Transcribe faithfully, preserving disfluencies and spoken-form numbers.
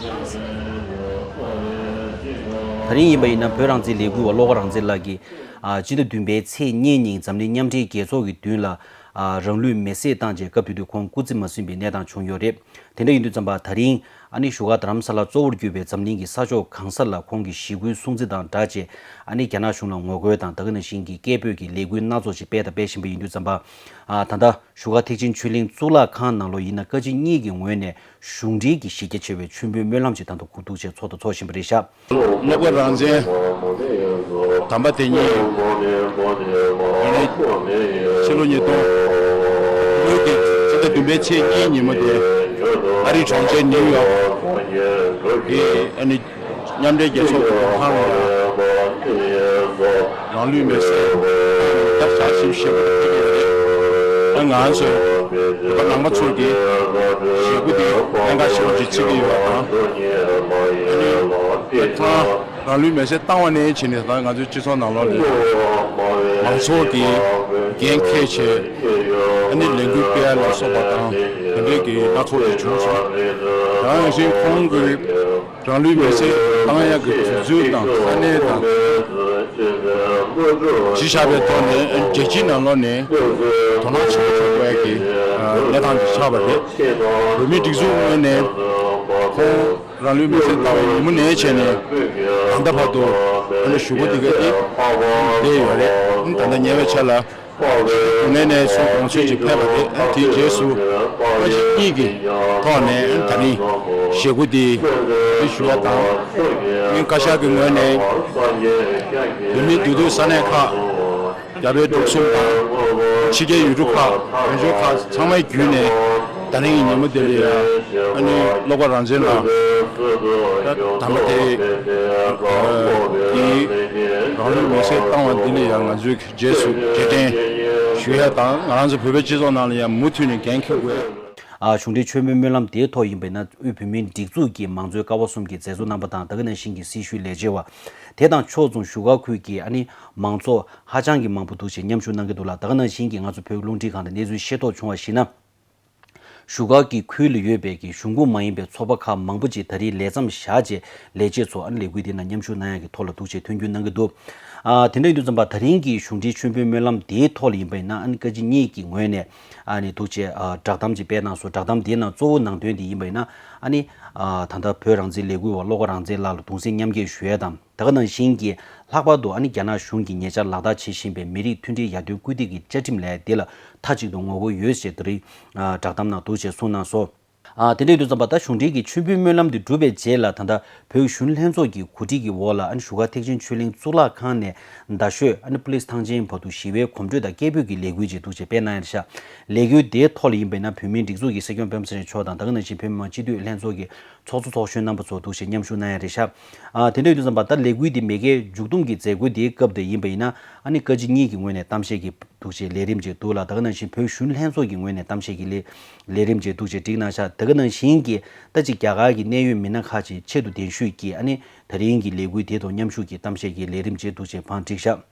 ད་རིང་ཡིན་པ་ཡིན་ན་བོད་རང་བཙན་ལས་འགུལ་བ་བློ་དགའ་རང་བཙན་ལགས་ཀྱིས་ཨ་སྤྱི་ཟླ་བདུན་པའི་ཚེས་གཉིས་ཉིན་འཛམ་གླིང་མཉམ་འབྲེལ་རྒྱལ་ཚོགས་ཀྱི་མདུན་ལ་ཨ་རང་ལུས་མེར་སྲེག་བཏང་རྗེས་སྐབས་དེ་དུས་ཁོང་སྐུ་ཚེ་མ་ཟིན་པའི་གནས་སྟངས་བྱུང་ཡོད་རེད། དེ་འདྲ་ཡིན་དུས་ཙམ་པ་ད་རིང་ཨ་ནི་བཞུགས་སྒར་རྡ་རམ་ས་ལ་གཙོ་བོར་གྱུར་པའི་འཛམ་གླིང་གི་ས་ཕྱོགས་གང་ས་ལ་ཁོང་གི་ཞི་རྒོལ་སྲུང་བརྩི་དང་སྦྲགས་རྗེས་ཨ་ནི་རྒྱ་ནག་གཞུང་ལ་ངོ་རྒོལ་དང་ད་ག་ནང་བཞིན་གྱི་སྐད་འབོད་ཀྱི་ལས་འགུལ་སྣ་ཚོགས་ཤིག་སྤེལ་དང་སྤེལ་བཞིན་པ་ཡིན་དུས་ཙམ་པ་ཨ་ད་ལྟ་བཞུགས་སྒར་ཐེག་ཆེན་ཆོས་གླིང་གཙུག་ལག་ཁང་ནང་ལོགས་ཡིན་ན་བཀའ་སྤྱི་གཉིས་ཀྱི་ངོས་ནས་གཞུང་འབྲེལ་གྱི་གཞི་རྒྱ་ཆེ་བའི་མཆོད་འབུལ་སྨོན་ལམ་ཅིག་ད་དུང་གོ་སྒྲིག་བྱས་ཚོགས་དང་ཚོགས་བཞིན་པ་རེད་ཤག་བློ་དགའ་རང་བཙན་དམ་པ་དེ་ཉིད་ཨ་ནི་ཕྱི་ལོ་ཉིས་སྟོང་ལོའི་གི་ཕྱི་ཟླ་བདུན་པའི་ཚེས་གཉིས་ཉིན་མོ་དེ་ཨ་རིའི་གྲོང་ཁྱེར་ནིའུ་ཡོག་གི་ཨ་ནི་མཉམ་འབྲེལ་རྒྱལ་ཚོགས་ཀྱི་ལམ་ཁང་ལ་རང་ལུས་མེར་སྲེག་བཏང་ནས་བརྒྱ་ཆ་བཞི་བཞི་པོ་དེ་ཕེབས་ཡོད་རེད། ཨ་ང་ཚོས་བོད་པ་ནང་པ་ཚོ་གི་ཞེ་པོ་དེ་གནད་འགག་ཆེན་པོ་ཅིག་བརྩི་གི་ཡོད་པ་དང་། ཨ་ནི་ད་རང་ལུས་མེར་སྲེག་བཏང་བ་ནས་བྱས་ནས་ད་ང་ཚོའི་སྤྱི་ཚོགས་ནང་ལོགས་ལ་མང་ཚོགས་ཀྱིས་འགན་འཁྱེར་བྱས་ཨ་ནི་ལས་འགུལ་སྤེལ་ཡ་ལ་སོགས་པ་དང་དེ་འདྲའི་གི་སྣ་ཚོགས་ཅིག་བྱུང་སོང་། ད་ནང་བཞིན་ཁོང་གི་རང་ལུས་མེར་སྲེག་བཏང་ཡག་གི་དུས་ཚོད་དང་ས་གནས་དང་གཞི་བཞག་པའི་ཐོག་ནས་རྒྱལ་སྤྱིའི་ནང་ལོགས་ནས་དོ་སྣང་ཆེན་པོ་བྱེད་དགོས་ཡག་གི་གནས་སྟངས་ཅིག་ཆགས་པ་རེད། བོད་མིའི་སྒྲིག་འཛུགས་ངོས་ནས་ཁོང་རང་ལུས་མེར་སྲེག་བཏང་བའི་ཉིན་མོ་ནས་བྱས་ནས་ད་ལྟ་བར་དུ་ཨ་ནི་ཞུ་སྒོ་འདི་ག་དེ་བསྡད་ཡོད་རེད། ད་ལྟ་ཉེ་བའི་ཆར་ལ། དངོས་གནས་ནས་ཚོགས་གོང་ཚོད་ཅིག་ཕེབས་པ་རེད། དེའི་རྗེས་སུ་བཀའ་སྤྱི་གཉིས་ཀྱི་ཐོག་ནས་ད་རིང་ཞེ་དགུ་དེ་དེ་ཞུ་བ་དང་། བཀའ་ཤག་གི་ངོས་ནས་བོད་མིའི་འདུས་སྡོད་ས་གནས་ཁག་རྒྱ་བལ་འབྲུག་གསུམ་དང་ཕྱི་རྒྱལ་ཡུལ་གྲུ་ཁག་བོད་ལྗོངས་ཁག་ཚང་མའི་བརྒྱུད་ནས་ད་རིང་གི་ཉིན་མོ་དེ་ལ་ཡང་ཨ་ནི་བློ་དགའ་རང་བཙན་ལགས་ད་ད་ལྟ་དེ་དེ་རང་ལུས་མེར་སྲེག་བཏང་བ་འདི་ལ་ཡང་ང་ཚོས། རྗེས་སུ་རྗེས་དྲན་ཞུ་ཡ་དང་ང་རང་ཚོ་བོད་པའི་སྤྱི་ཚོགས་ནང་ལ་ཡང་མུ་མཐུད་ནས་འགན་འཁྱེར་དགོས། ཨ་གཞུང་འབྲེལ་མཆོད་མེ་སྨོན་ལམ་དེའི་ཐོག་ཡིན་པས་ན་དབུས་བོད་མིའི་སྒྲིག་འཛུགས་ཀྱི་མང་གཙོའི་ཀ་བ་གསུམ་གྱི་མཛད་གཙོ་རྣམ་པ་དང་ད་ག་ནང་བཞིན་གྱི་སྲི་ཞུའི་ལས་བྱེད་པ། དེ་དང་ཕྱོགས་མཚུངས་བཞུགས་སྒར་ཁུལ་གྱི་ཨ་ནི་མང་ཚོགས་ཧ་ཅང་གི་མང་པོ་འདུག་ཅེས་མཉམ་ཞུགས་གནང་གི་འདུག་ལ། ད་ག་ནང་བཞིན་གྱི་ང་ཚོ་བོད་རླུང་འཕྲིན་ཁང་དང་གནས་ཚུལ་ཤེས་རྟོགས་བྱུང་བར་གཞིགས་ན། བཞུགས་སྒར་གྱི་ཁུལ་ལ་ཡོད་པའི་གི་གཞུང་ཁོངས་མ་ཡིན་པའི་ཚོགས་པ་ཁག་མང་པོ་ཅིག་ད་རེས་ལས་མཚམས་བཞག་རྗེས་ལས་བྱེད་ཚོ་ཨ་ནི་ལས་འགུལ་དེ་ནང་མཉམ་ཞུགས་གནང་ཡག་གི་ཐོག་ལ་འདུག་ཅེས་དོན་འཁྱོལ་གནང་གི་འདུག་ཨ་དེ་འདྲ་ཡིན་དུས་ཙམ་པ་ད་རིང་གི་གཞུང་འབྲེལ་མཆོད་འབུལ་སྨོན་ལམ་དེའི་ཐོག་ལ་ཡིན་པ་ཡིན་ན་ཨ་ནི་བཀའ་སྤྱི་གཉིས་ཀྱི་ངོས་ནས་ཨ་ནི་འདུག་ཅེས་ཨ་བསྒྲགས་གཏམ་ཅིག་སྤེལ་གནང་སོང་། བསྒྲགས་གཏམ་དེའི་ནང་གཙོ་བོ་ནང་དོན་དེ་ཡིན་པ་ཡིན་ན་ཨ་ནི་ཨ་ད་ལྟ་བོད་རང་བཙན་ལས་འགུལ་བ་བློ་དགའ་རང་བཙན་ལགས་ལ་གདུང་སེམས་མཉམ་སྐྱེད་ཞུ་ཡ་དང་། ད་ག་ནང་བཞིན་གྱི་ལྷག་པར་དུ་ཨ་ནི་རྒྱ་ནག་གཞུང་གིས་ཉེ་ཆར་ལག་བསྟར་བྱེད་བཞིན་པའི་མི་རིགས་མཐུན་སྒྲིལ་ཡར་ཐོན་སྐུལ་འདེད་ཀྱི་བཅའ་ཁྲིམས་ལས་དེ་ལ་མཐའ་གཅིག་ཏུ་ངོ་རྒོལ་ཡོད་ཅེས་དེ་རིང་བསྒྲགས་གཏམ་ནང་འདུག་ཅེས་གསུངས་གནང་སོང་། དེ་འདྲ་ཡིན་དུས་ཙམ་པ་ད་གཞུང་འབྲེལ་གྱི་མཆོད་འབུལ་སྨོན་ལམ་དེ་གྲུབ་པའི་རྗེས་ལ་ད་ལྟ་བོད་གཞོན་ལྷན་ཚོགས་ཀྱི་གོ་སྒྲིག་གི་འོག་ལ་ཨ་ནི་བཞུགས་སྒར་ཐེག་ཆེན་ཆོས་གླིང་གཙུག་ལག་ཁང་ནས་རྡ་ཤོད་ཨ་ནི་པུ་ལིས་ཐང་ཆེན་བར་དུ་ཞི་བའི་གོམ་བགྲོད་དང་སྐད་འབོད་ཀྱི་ལས་འགུལ་ཅིག་འདུག་ཅེས་སྤེལ་གནང་ཡ་རེད་ཤག་ལས་འགུལ་དེའི་ཐོག་ལ་ཡིན་པ་ཡིན་ན་བོད་མིའི་སྒྲིག་འཛུགས་ཀྱི་སྲིད་སྐྱོང་སྤེན་པ་ཚེ་རིང་མཆོག་དང་ད་ག་ནང་བཞིན་བོད་མི་མང་སྤྱི་འཐུས་ལྷན་ཚོགས་ཀྱི་ཚོགས་གཙོ་ཚོགས་གཞོན་རྣམ་པ་ཚོ་འདུག་ཅེས་མཉམ་ཞུགས་གནང་ཡ་རེད་ཤག་ཨ་དེ་འདྲ་ཡིན་དུས་ཙམ་པ་ད་ལས་འགུལ་འདི་མེས་རྒྱལ་མཇུག་བསྡོམས་ཀྱི་མཛད་སྒོ་འདིའི་སྐབས་དེ་ཡིན་པ་ཡིན་ན་ཨ་ནི་བཀའ་སྤྱི་གཉིས་ཀྱི་ངོས་ནས་གཏམ་བཤད་ཀྱི་འདུག་ཅེས་ལས་རིམ་ཅིག་འདུག་ལ། ད་ག་ནང་བཞིན་བོད་གཞོན་ལྷན་ཚོགས་ཀྱི་ངོས་ནས་གཏམ་བཤད་ཀྱི་ལས་ལས་རིམ་ཅིག་འདུག་ཅེས་བསྒྲིགས་གནང་ཤག་ད་ག་ནང་བཞིན་གྱི་ད་ཅིག་རྒྱ་གར་གྱི་གནད་ཡོད་མི་སྣ་ཁག་ཅིག་ཆེད་དུ་གདན་ཞུས་ཀྱིས་ཨ་ནི་ད་རིང་གི་ལས་འགུལ་དེ་དང་མཉམ་ཞུགས་ཀྱིས་གཏམ་བཤད་ཀྱི་ལས་རིམ་ཅིག་འདུག་ཅེས་བང་བསྒྲིགས་ཤག